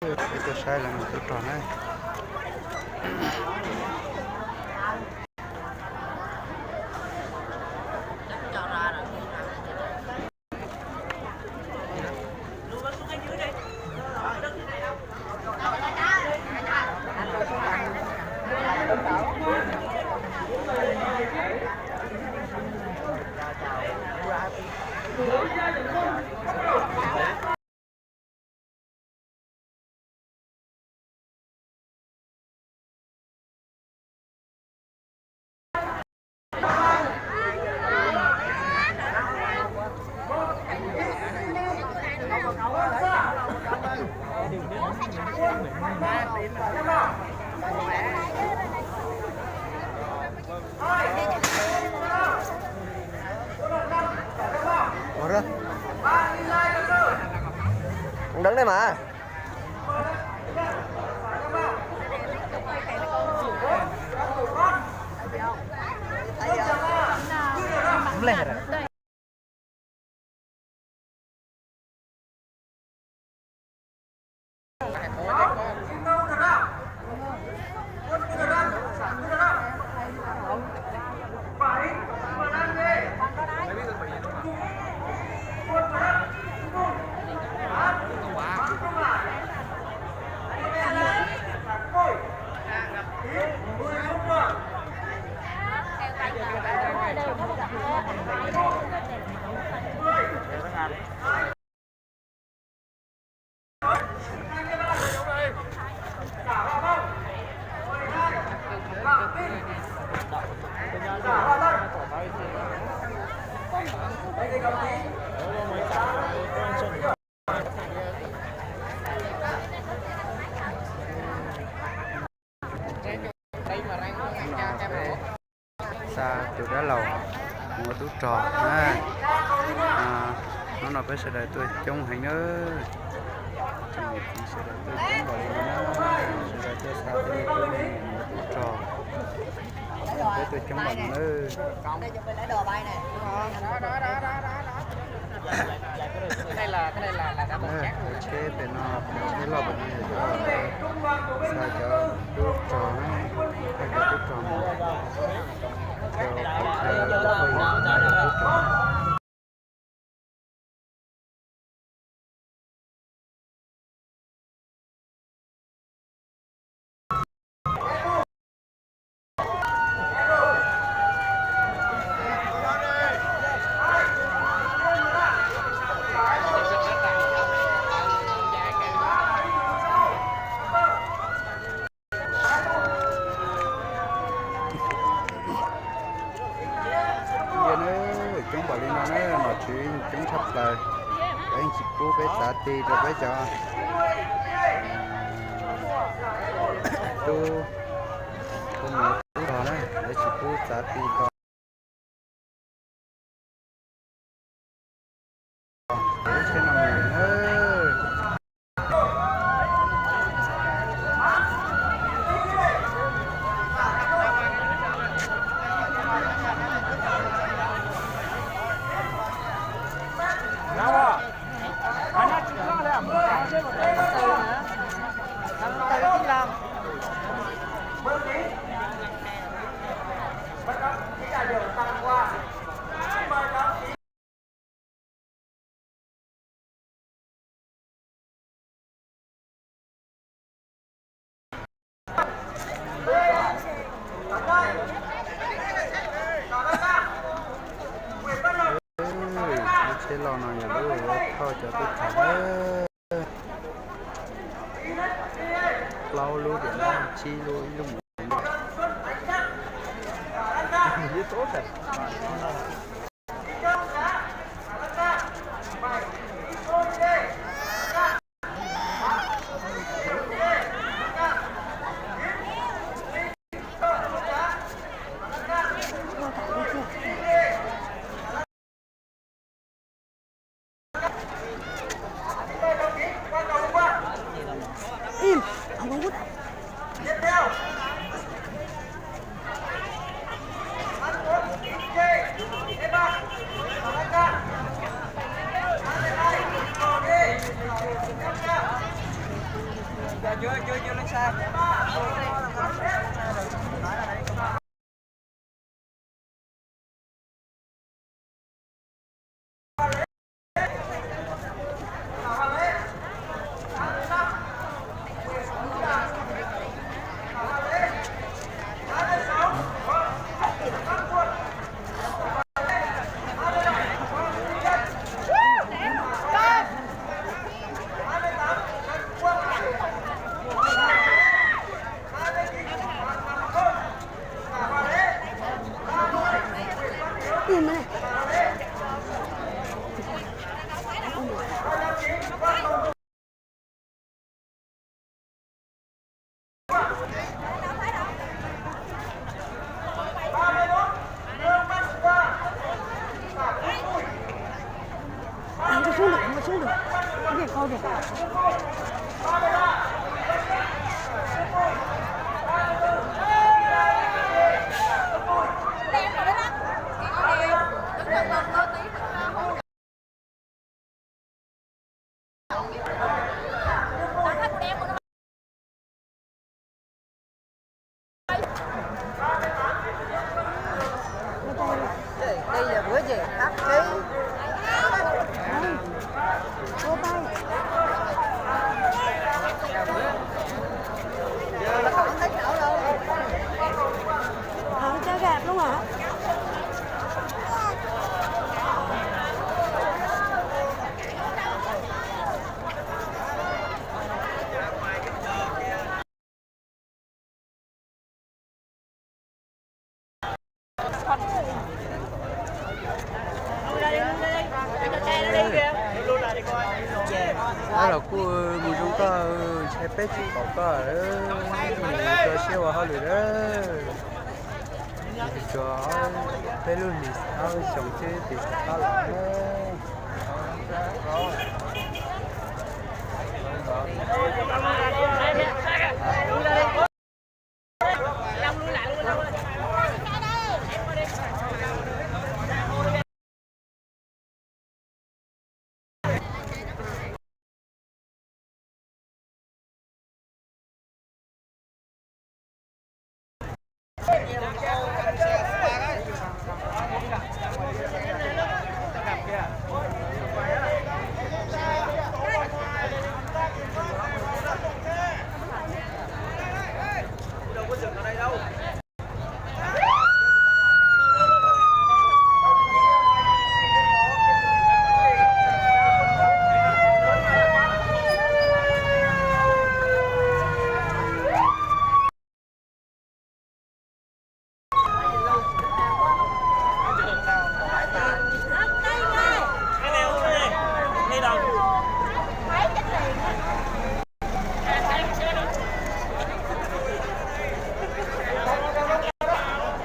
Peb tuaj saib lawv mus tub rog na. Ua, deev nej mas. Xa tus dab laug mus ua tub rog na. Hnub no peb sawv daws tuaj coob heev na. Sawv daws tuaj coob npaum li no na, sawv daws tuaj xa tub rog. Peb tuaj coob npaum no na. Tsheb pem no, tsheb loj pem no yog cov, xa cov tub rog na, xa cov tub rog mus rau qhov chaw tub rog. Coob npaum li no na, nom tswv coob tshaj plaws, lawv yeej tsis pub peb txav ti rau peb cov tub, tub mus tub rog na, lawv tsis pub txav ti rau. Lub tsheb loj no yog lub uas thauj cov tub rog, plaub lub tiam no, tsib lub, ib lub mus. Tab los kuj mus zoo koj, ntshai peb tsis pom koj, mus rau siab ua hauj lwm lawm. Tso peb lub hlis ob xyoos xwb ces rov qab los.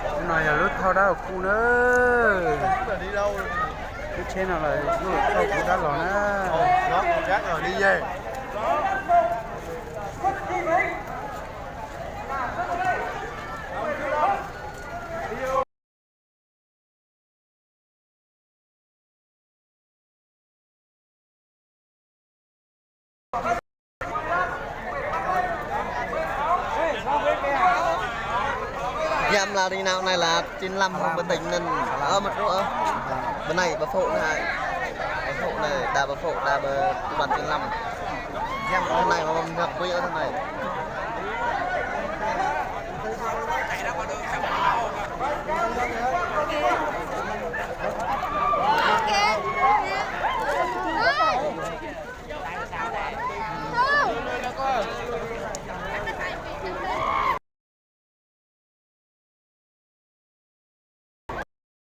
Lub no yog lub thauj dab kuv na. Lub tsheb no los lub thauj kuv dab los na. Yam la ri nau nai la chín lăm mười tỉnh nên ở một chỗ ở. Bên này bà Phượng này. Bà Phượng này, đa bà Phượng, đa bà Tuần chín lăm.